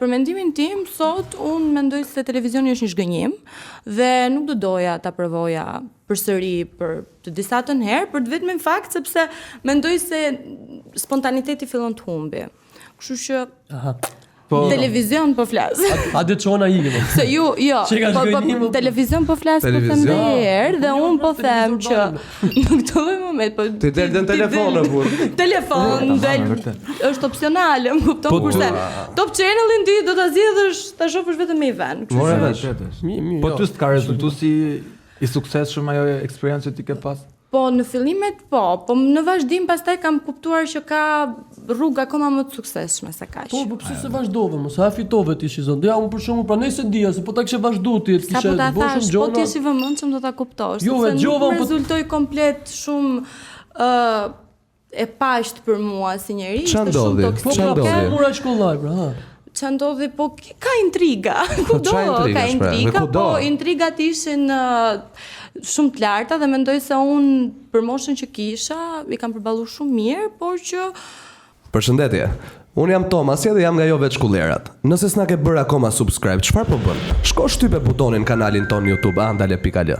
për mendimin tim, sot unë mendoj se televizioni është një zhgënjim dhe nuk do doja ta provoja përsëri për të disatën herë, për të vetmin fakt sepse mendoj se spontaniteti fillon të humbi. Kështu që Aha. Po, televizion po flas. A dhe çona ikim. mo. Se ju, jo, Që ka po, po, zhgënjim, po. televizion po flas po them Televizion. dhe herë dhe unë po them televizor që në këtë lloj moment po Ti del dhe në telefon, o burr. Telefon del është opsionale, më kupton Po, kurse Top Channelin ti do ta zgjedhësh, ta shohësh vetëm me një vend. Kështu More që vesh. Mirë, mirë. Po jo. ty s'ka rezultu si i suksesshëm ajo eksperiencë që ti ke pas? Po në fillimet po, po në vazhdim pastaj kam kuptuar që ka rrugë akoma më të suksesshme se kaq. Po, po pse se vazhdove, mos ha fitove ti shizon. Ja, unë për shembull pranoj se dija, se po ta kishe vazhdu ti, të Sa kishe po ta bërë thash, shumë po gjona. ti je i vëmendshëm do ta kuptosh, Jo, sepse e dëgjova, nuk më po- rezultoi komplet shumë ë e paqtë për mua si njeri, Ça ishte shumë ndodhi? Po Ça pra, toksike. pse ndodhi? mura shkollaj, pra, ha. Ça ndodhi, po k- ka intriga, kudo ça intriga, ka shpreh, dhe intriga, kudo. po intrigat ishin ë, shumë të larta dhe mendoj se unë për moshën që kisha i kam përballuar shumë mirë, por që Përshëndetje. Unë jam Tomasi dhe jam nga jo veç kullerat. Nëse s'na ke bërë akoma subscribe, çfarë po bën? Shko shtype butonin kanalin ton YouTube andale.al.